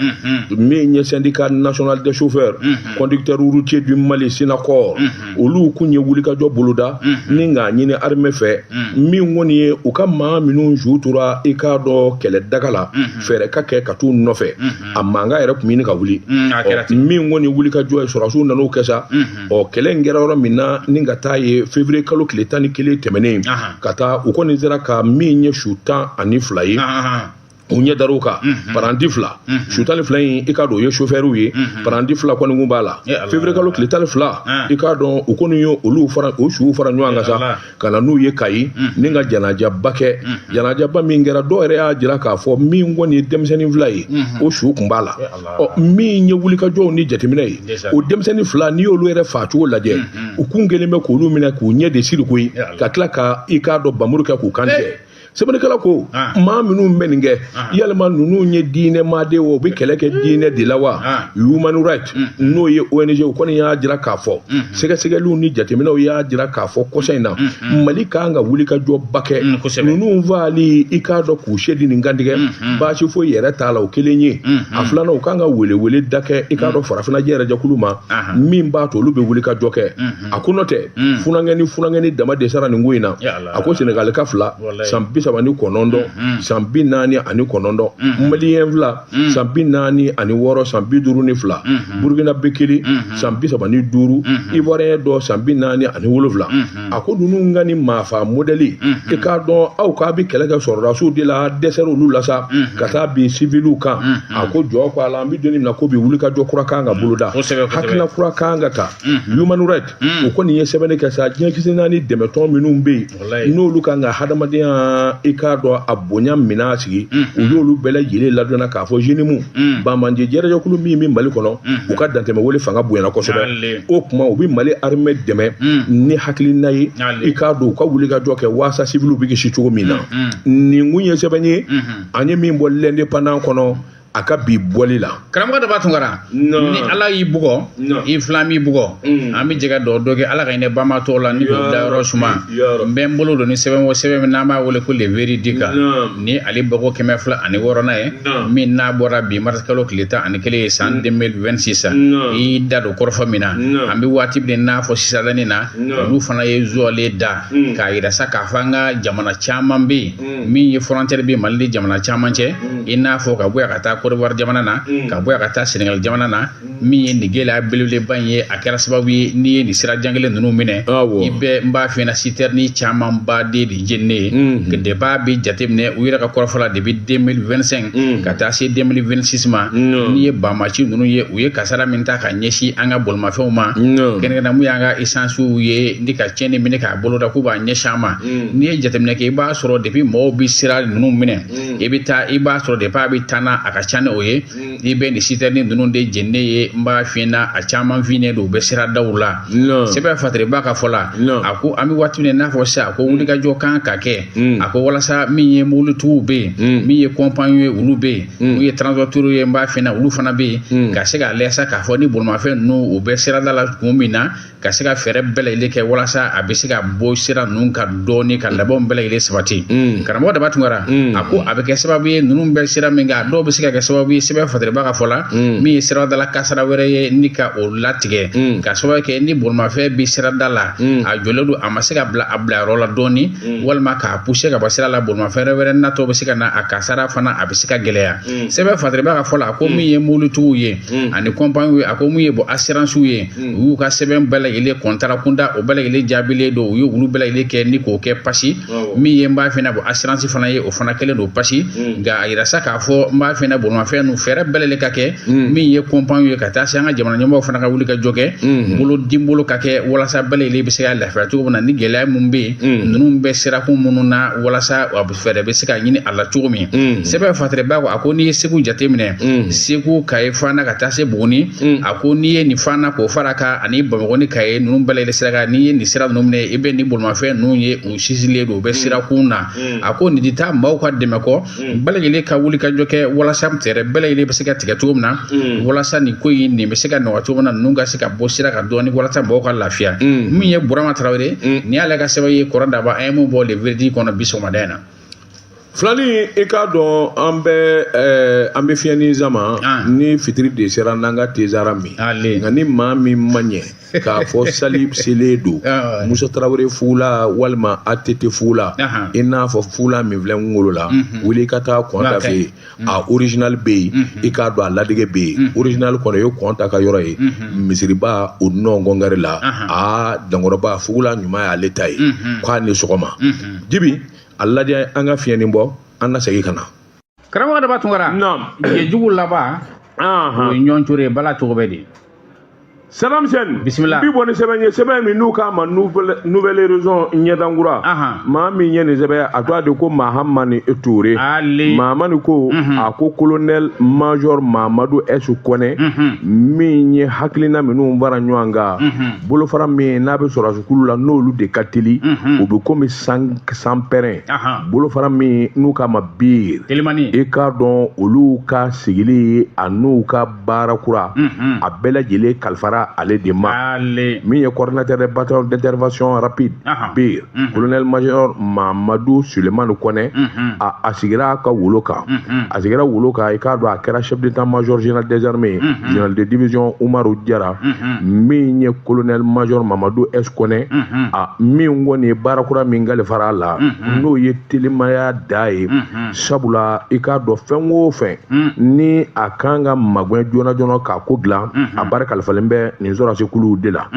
Min ye syndicat national des chauffeurs conducteurs routiers du Mali, Synacor, olu kun ye wulikajɔ boloda ni k'a ɲini armée fɛ, min kɔni ye u ka maa minnu su tora, i k'a dɔn kɛlɛ daga la, fɛɛrɛ ka kɛ ka t'u nɔfɛ. A mankan yɛrɛ tun ɲini ka wuli. Min kɔni wulikajɔ ye, sɔrɔdasiw nan'o kɛ sa. Ɔ kɛlɛ in kɛra yɔrɔ min na ni ka taa ye février kalo tile 11 tɛmɛnen ka taa, u kɔni sera ka min ye su 12 ye, u ɲɛ dar'u kan, paranti 2. Su 12 in, i k'a dɔn o ye sofɛriw ye, paranti 2 kɔni kun b'a la. Février kalo tile 12, i k'a dɔn u kɔni ye olu fara, o suw fara ɲɔgɔn kan sa ka na n'u ye Kayi ni ka janajaba kɛ. Janajaba min kɛra, dɔw yɛrɛ y'a jira k'a fɔ min kɔni ye denmisɛnnin 2 ye, o su kun b'a la. Ɔ min ye wulikajɔw ni jateminɛ ye, o denmisɛnnin 2, n'i y'olu yɛrɛ faacogo lajɛ, u kun kɛlen bɛ k'olu minɛ k'u ɲɛ de siri koyi, ka tila ka i k'a dɔn bamuru kɛ k'u kan tigɛ. Sɛbɛnnikɛla ko maa minnu bɛ nin kɛ, yalima ninnu ye diinɛ maaden wo, u bɛ kɛlɛ kɛ diinɛ de la wa? Human Right, n'o ye ONG, o kɔni y'a jira k'a fɔ sɛgɛsɛgɛliw ni jateminɛw y'a jira k'a fɔ kɔsa in na, Mali kan ka wulikajɔba kɛ. Ninnu faali, i k'a dɔn k'u se di nin kantigɛ, baasi foyi yɛrɛ t'a la, o kelen ye. A filanan, u kan ka welewele da kɛ, i k'a dɔn, farafinna jɛrɛ jɛkulu ma, min b'a to olu bɛ wulikajɔ kɛ. A ko n'o tɛ, funankɛni dama dɛsɛra nin ko in na. A ko Senegalika 2, san 39, san 49, Maliyɛn 2, san 46, san 52, Burukinabe 1, san 35, Ivoirien dɔ, san 47. A ko ninnu ka nin maafa modɛli, i k'a dɔn aw k'a bɛ kɛlɛ kɛ sɔrɔdasiw de la, dɛsɛra olu la sa ka taa bin siviliw kan. A ko jɔ ko a la, an bɛ don min na ko bi, wulikajɔ kura kan ka boloda, hakilina kura kan ka ta. Human Right, o kɔni ye sɛbɛnni kɛ sa, diɲɛ kisi naani dɛmɛtɔn minnu bɛ yen, n'olu kan ka hadamadenya, i k'a dɔn, a bonya minɛn sigi, u y'olu bɛɛ lajɛlen ladɔnna k'a fɔ JNIM, banbaanci jɛrɛjɛkulu min bɛ Mali kɔnɔ, u ka dantɛmɛwale fanga bonyana kosɛbɛ. O tuma u bɛ Mali armée dɛmɛ ni hakilina ye, i k'a dɔn, u ka wulikajɔ kɛ waasa siviliw bɛ kisi cogo min na. Nin kun ye sɛbɛn ye an ye min bɔ L'Indépendant kɔnɔ a ka bi bɔli la. Karamɔgɔ Daba Tunkara, ni Ala y'i bugɔ, i filan b'i bugɔ. An bɛ jɛ ka dɔ dɔ kɛ Ala ka hinɛ banbaatɔ la ni k'o dayɔrɔ suma. N bɛ n bolo don ni sɛbɛn o sɛbɛn min n'an b'a wele ko Le Véridique, ni ale bɔko 206nan ye, min n'a bɔra bi marisikalo tile 11 ye, san 2026. I y'i da don kɔrɔfɔ min na, an bɛ waati min n'a fɔ sisan nin na, olu fana ye zɔlen da k'a yira sa k'a fɔ an ka jamana caman bɛ yen min ye frontière bɛ Mali ni jamana caman cɛ, i n'a fɔ ka bɔ yan ka taa Côte d'Ivoire jamana na, ka bɔ yan ka taa Sénégal jamana na. Min ye nin gɛlɛya belebeleba in ye, a kɛra sababu ye n'i ye nin sira jan kelen ninnu minɛ, i bɛ n b'a f'i ɲɛna, citerne camanba de jeninen ye. Depuis a bɛ jateminɛ u yɛrɛ ka kɔrɔfɔ la, depuis 2025 ka taa se 2026 ma, n'i ye banbaanci ninnu ye, u ye kasara min ta ka ɲɛsin an ka bolimafɛnw ma, kɛrɛnkɛrɛnnenya mun y'an ka esansiw ye, ni ka tiɲɛni minɛ k'a boloda k'u b'a ɲɛsin an ma. N'i ye jateminɛ kɛ, i b'a sɔrɔ depuis mɔgɔw bɛ sira ninnu minɛ, i bɛ taa, i b'a sɔrɔ depuis a bɛ taa n'a a ka ca ni o ye, i bɛ nin citerne ninnu de jeninen ye. N b'a f'i ɲɛna, a caman finnen don, u bɛ siradaw la. Sɛbɛn Fatiriba ka fɔ la, a ko an bɛ waati min na n'a fɔ sisan, a ko wulikajɔ kan ka kɛ, a ko walasa min ye mobilitigiw bɛ yen, min ye compagnie ye, olu bɛ yen, min ye transporteur ye, n b'a f'i ɲɛna, olu fana bɛ yen, ka se k'a lajɛ sa k'a fɔ ni bolimafɛn ninnu u bɛ sirada la kun min na, ka se ka fɛɛrɛ bɛɛ lajɛlen kɛ walasa a bɛ se ka bɔ sira ninnu ka dɔɔni, ka labɛnw bɛɛ lajɛlen sabati. Karamɔgɔ Daba Tunkara, a ko a bɛ kɛ sababu ye, ninnu bɛ sira min kan, a dɔw bɛ se ka kɛ sababu ye, sɛbɛn Fatiriba ka fɔ la, min ye siradala kasara wɛrɛ ye, ni ka o latigɛ, ka sababu kɛ ni bolimafɛn bɛ sirada la, a jɔlen don, a ma se ka bila a bilayɔrɔ la dɔɔni, walima k'a pousser ka bɔ sira la, bolimafɛn wɛrɛ natɔ bɛ se ka na, a kasara fana a bɛ se ka gɛlɛya. Sɛbɛn Fatiriba ka fɔ la, a ko min ye mobilitigiw ye ani compagnie ye, a ko min ye bɔ assurance ye, u y'u ka sɛbɛn bɛɛ lajɛlen kɔntara kunda, o bɛɛ lajɛlen jaabilen don, u ye olu bɛɛ lajɛlen kɛ ni k'o kɛ pasi. Min ye n b'a f'i ɲɛna bɔ assurance fana ye, o fana kɛlen don pasi. Nka a yira sa k'a fɔ n b'a f'i ɲɛna, bolimafɛn ninnu fɛɛrɛ bɛɛ lajɛlen ka kɛ, min ye compagnie ye, ka taa se an ka jamana ɲɛmɔgɔw fana ka wuli ka jɔ kɛ, bolo di bolo ka kɛ walasa bɛɛ lajɛlen bɛ se ka lafiya cogo min na, ni gɛlɛya min bɛ yen, ninnu bɛ sirakun minnu na, walasa fɛɛrɛ bɛ se ka ɲini a la cogo min. Sɛbɛn Fatiriba ko, a ko n'i ye Segu jateminɛ, Segu, Kayi fana ka taa se Buguni, a ko n'i ye nin fana k'o fara kan ani Bamakɔ ni Kayi ninnu bɛɛ lajɛlen sira kan, n'i ye nin sira ninnu minɛ, i bɛ nin bolimafɛn ninnu ye, u sinsinlen don, u bɛ sirakun na. A ko nin tɛ taa maaw ka dɛmɛ kɔ, bɛɛ lajɛlen ka wuli ka jɔ kɛ walasa fɛɛrɛ bɛɛ lajɛlen bɛ se ka tigɛ cogo min na, walasa nin ko in nin bɛ se ka nɔgɔya cogo min na, ninnu ka se ka bɔ sira kan dɔɔni, walasa mɔgɔw ka lafiya. Min ye Burama Tarawele, nin y'ale ka sɛbɛn ye, kɔrɔ Daba, an ye mun bɔ Le Verdict kɔnɔ bi sɔgɔmada in na. Filani, i k'a dɔn an bɛ fiɲɛni sama ni fitiri de sera n'an ka tezara min, nka ni maa min ma ɲɛ k'a fɔ sali selen don, Musa Tarawele fugula walima ATT fugula, i n'a fɔ fugula min filɛ n kunkolo la, wuli i ka taa Kɔnta fɛ yen, a original bɛ yen, i k'a dɔn a ladege bɛ yen. Original kɔnɔ ye Kɔnta ka yɔrɔ ye, misiriba o nɔngɔngari la, a dankɔrɔba fugula ɲuman y'ale ta ye. K'a ni sɔgɔma Jibi, a lajɛ an ka fiɲɛni bɔ, an ka segin ka na. Karamɔgɔ Daba Tunkara, jugu laban o ye ɲɔncoro ye, bala cogo bɛ di? Saddam Hussein. Bisimila. Bi bɔ ni sɛbɛn ye, sɛbɛn min n'u k'a ma Nouvelle Horizon, Ɲɛdankura. Maa min ye nin sɛbɛn, a tɔgɔ de ko Mahamani Toure. Ale. Mahamani ko, a ko colonel major Mamadu S Kɔnɛ, min ye hakilina minnu fara ɲɔgɔn kan, bolofara min n'a bɛ sɔrɔdasikulu la, n'olu de ka teli, u bɛ komi sanpɛrɛn, bolofara min n'u k'a ma BIR. Telimani. I k'a dɔn, olu ka sigili a n'u ka baara kura, a bɛɛ lajɛlen kalifara ale de ma. Ale. Min ye coordinateur de bataillon d'intervention rapide BIR, colonel major Mamadou Sulemani Kɔnɛ, a sigira a ka wolo kan, a sigira wolo kan. I k'a dɔn, a kɛra chef d'état-major général des armées, général de division Umaru Jara. Min ye colonel major Mamadou S Kɔnɛ, a min kɔni ye baara kura min kalifara a la, n'o ye telimaya da ye, sabula i k'a dɔn, fɛn o fɛn ni a kan ka magɛn joona joona k'a ko dilan, a baara kalifalen bɛ nin sɔrɔdasi kuluw de la.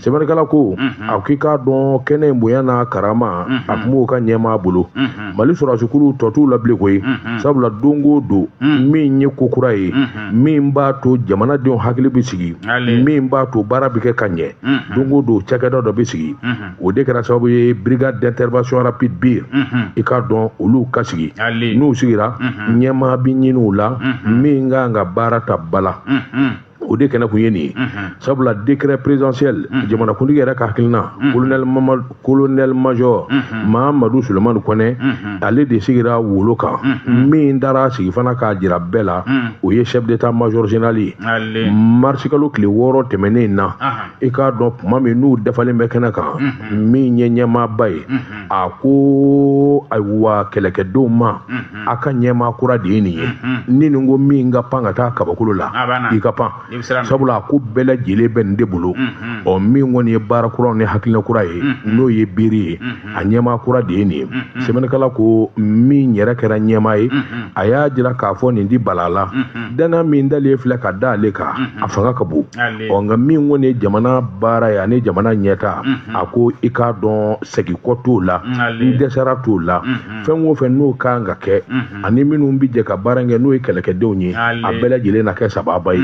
Sɛbɛnnikɛla ko, a k'i k'a dɔn, kɛnɛ in bonya n'a karama, a tun b'o ka ɲɛmaa bolo. Mali sɔrɔdasi kuluw tɔ t'u la bilen koyi, sabula don o don, min ye ko kura ye, min b'a to jamanadenw hakili bɛ sigi, min b'a to baara bɛ kɛ ka ɲɛ, don o don cakɛda dɔ bɛ sigi. O de kɛra sababu ye brigade d'intervention rapide BIR, i k'a dɔn, olu ka sigi. N'u sigira, ɲɛmaa bɛ ɲini u la min kan ka baara ta ba la. O de kɛnɛ kun ye nin ye, sabula décret présidentiel, jamanakuntigi yɛrɛ ka hakilina, colonel major Mahamadu Sulemani Kɔnɛ, ale de sigira wolo kan. Min taara sigi fana k'a jira bɛɛ la, o ye chef d'état major général ye. Marisikalo tile 6 tɛmɛnen na, i k'a dɔn, tuma min n'u dafalen bɛ kɛnɛ kan, min ye ɲɛmaaba ye, a ko ayiwa kɛlɛkɛdenw ma, a ka ɲɛmaa kura de ye nin ye. Ni nin ko min ka pan ka taa kabakolo la, i ka pan, sabula a ko bɛɛ lajɛlen bɛ nin de bolo. Ɔ, min kɔni ye baara kuraw ni hakilina kura ye, n'o ye BIR ye, a ɲɛmaa kura de ye nin ye. Sɛbɛnnikɛla ko, min yɛrɛ kɛra ɲɛmaa ye, a y'a jira k'a fɔ nin di bala la, danaya min dalen filɛ ka da ale kan, a fanga ka bon. Ɔ, nka min kɔni ye jamana baara ye ani jamana ɲɛta, a ko i k'a dɔn, segin kɔ t'o la, n dɛsɛra t'o la. Fɛn o fɛn n'o kan ka kɛ, ani minnu bɛ jɛ ka baara kɛ, n'o ye kɛlɛkɛdenw ye, a bɛɛ lajɛlen na kɛ sababa ye.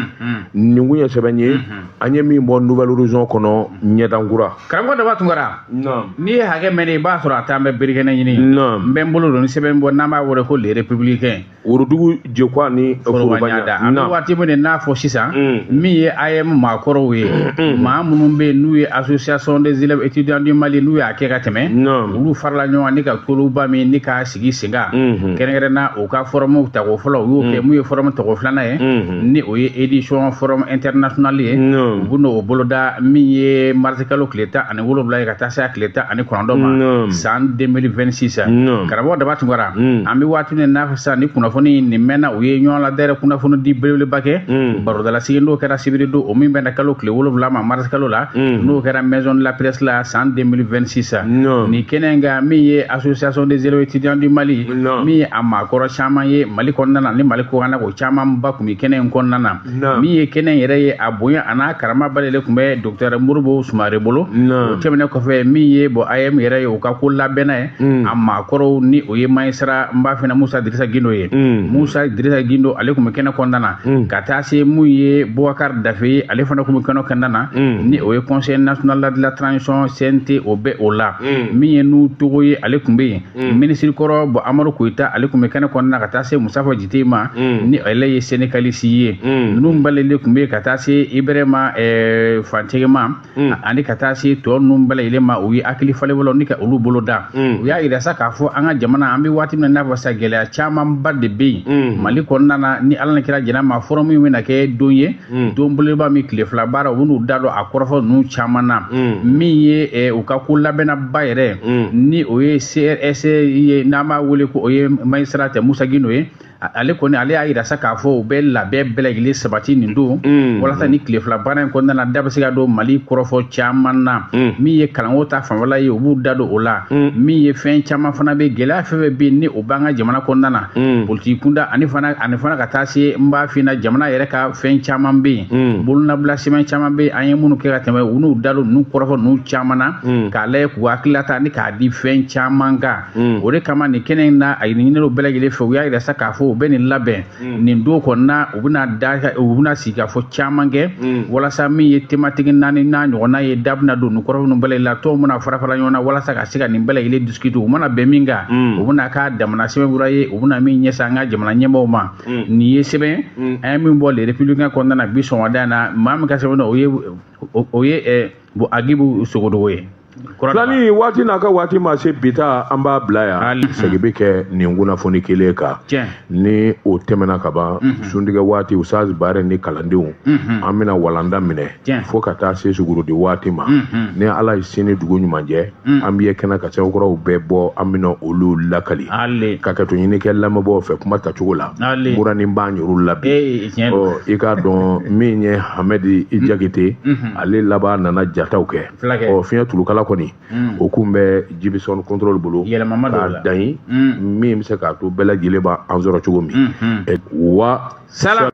Nin kun ye sɛbɛn ye an ye min bɔ Nouvelle Horizon kɔnɔ, Ɲɛdankura. Karamɔgɔ Daba Tunkara, n'i ye hakɛ mɛn, i b'a sɔrɔ a t'an bɛ birikɛnɛ ɲini. N bɛ n bolo don ni sɛbɛn bɔ n'an b'a wele ko Le Républicain. Worodugu jekwa ni foroba ɲada. An bɛ waati min n'a fɔ sisan, min ye AEEM maakɔrɔw ye, maa minnu bɛ yen n'u ye Association des élèves étudiants du Mali, n'u y'a kɛ ka tɛmɛ, olu farala ɲɔgɔn kan ni ka koloba min ni k'a sigi sen kan, kɛrɛnkɛrɛnna u ka forum tako fɔlɔ, u y'o kɛ. Mun ye forum tako filanan ye, ni o ye édition forum international ye, u bɛ n'o boloda min ye marisi kalo tile 17 ye ka taa se a tile 19 ma san 2026. Karamɔgɔ Daba Tunkara, an bɛ waati min n'a fɔ sisan, ni kunnafoni nin mɛnna, u ye ɲɔgɔn ladɛrɛ kunnafoni di belebeleba kɛ, barodalasigi n'o kɛra sibiri don, o min bɛnna kalo tile 7 ma marisi kalo la, n'o kɛra Maison de la Presse la san 2026. Nin kɛnɛ in kan, min ye Association des élèves étudiants du Mali, min ye a maakɔrɔ caman ye Mali kɔnɔna na ni Mali kɔkan na, o camanba tun bɛ kɛnɛ in kɔnɔna na. Min ye kɛnɛ in yɛrɛ ye, a bonya a n'a karama bɛɛ tun bɛ docteur Modibo Sumare bolo. O tɛmɛnen kɔfɛ, min ye bɔn AEEM yɛrɛ ye, u ka ko labɛnna ye, a maakɔrɔw ni o ye magistrat, n b'a fɛ, Musa Dirisa Gindo ye. Musa Dirisa Gindo, ale tun bɛ kɛnɛ kɔnɔna na, ka taa se mun ye Boubacar Dafe ye, ale fana tun bɛ kɛnɛ kɔnɔna na, ni o ye Conseil national de la transition CNT, o bɛ o la. Min ye n'u Togo ye, ale tun bɛ yen. Minisiri kɔrɔ bɔn Amadu Koyita, ale tun bɛ kɛnɛ kɔnɔna na, ka taa se Musafa Jite ma, ni ale ye syndicaliste ye. Ninnu bɛɛ tun bɛ yen, ka taa se Ibrahima Fantigi ma, ani ka taa se tɔ ninnu bɛɛ lajɛlen ma. U ye hakili falenfalen ni ka olu bolo da. U y'a yira sa k'a fɔ an ka jamana, an bɛ waati min na n'a fɔ sa, gɛlɛya camanba de bɛ yen Mali kɔnɔna na. Ni Ala ni kira jɛn'a ma, forum min bɛna kɛ don ye, don belebeleba min, tile 2 baara, u bɛn'u da don a kɔrɔfɔ ninnu caman na. Min ye u ka ko labɛnnaba yɛrɛ, ni o ye CRS ye, n'an b'a wele ko o ye magistrat tɛ Musa Gindo ye, ale kɔni, ale y'a yira sa k'a fɔ u bɛ labɛn bɛɛ lajɛlen sabati nin don, walasa ni tile 2 baara in kɔnɔna na, da bɛ se ka don Mali kɔrɔfɔ caman na. Min ye kalanko ta fanfɛla ye, u b'u da don o la. Min ye fɛn caman fana bɛ, gɛlɛya fɛn fɛn bɛ yen ni o b'an ka jamana kɔnɔna na, politiki kunda, ani fana ka taa se, n b'a f'i ɲɛna, jamana yɛrɛ ka fɛn caman bɛ yen, bolonabila sɛbɛn caman bɛ yen an ye minnu kɛ ka tɛmɛ, u n'u da don ninnu kɔrɔfɔ ninnu caman na, k'a lajɛ k'u hakilila ta ni k'a di fɛn caman kan. O de kama nin kɛnɛ in na, a ɲininnen don bɛɛ lajɛlen fɛ. U y'a yira sa k'a fɔ ko u bɛ nin labɛn nin don kɔnɔna u bɛna da u bɛna sigikafɔ caman kɛ walasa min ye thématique naani n'a ɲɔgɔnna ye da bɛna don nin kɔrɔfɔ ninnu bɛɛ lajɛlen la tɔnw bɛna fara fara ɲɔgɔn na walasa ka se ka nin bɛɛ lajɛlen discuter u mana bɛn min kan u bɛna k'a damana sɛbɛnfura ye u bɛna min ɲɛsin an ka jamana ɲɛmaaw ma nin ye sɛbɛn an ye min bɔ Le Républicain kɔnɔna na bi sɔgɔmada in na maa min ka sɛbɛn o ye o ye bon Agibu Sogodogo ye. Filani waati n'a ka waati ma se bi ta an b'a bila yan segin bɛ kɛ nin kunnafoni kelen kan ni o tɛmɛna ka ban suntigɛ waati Ustaz Bare ni kalandenw an bɛna walanda minɛ fo ka taa se sugurudi waati ma ni Ala ye sini dugu ɲuman jɛ an bɛ ye kɛnɛ ka sɛbɛnkɔrɔw bɛɛ bɔ an bɛna olu lakali ka kɛto ɲini kɛ lamɛnbaaw fɛ kuma tacogo la murani b'an yɛrɛ la bi ɔ i k'a dɔn min ye Hamɛdi Jakite ale laban nana jataw kɛ ɔ fiɲɛ tulukala kɔni o kun bɛ Jibison contrôle bolo k'a dan ye min bɛ se k'a to bɛɛ lajɛlen b'an sɔrɔ cogo min wa salam.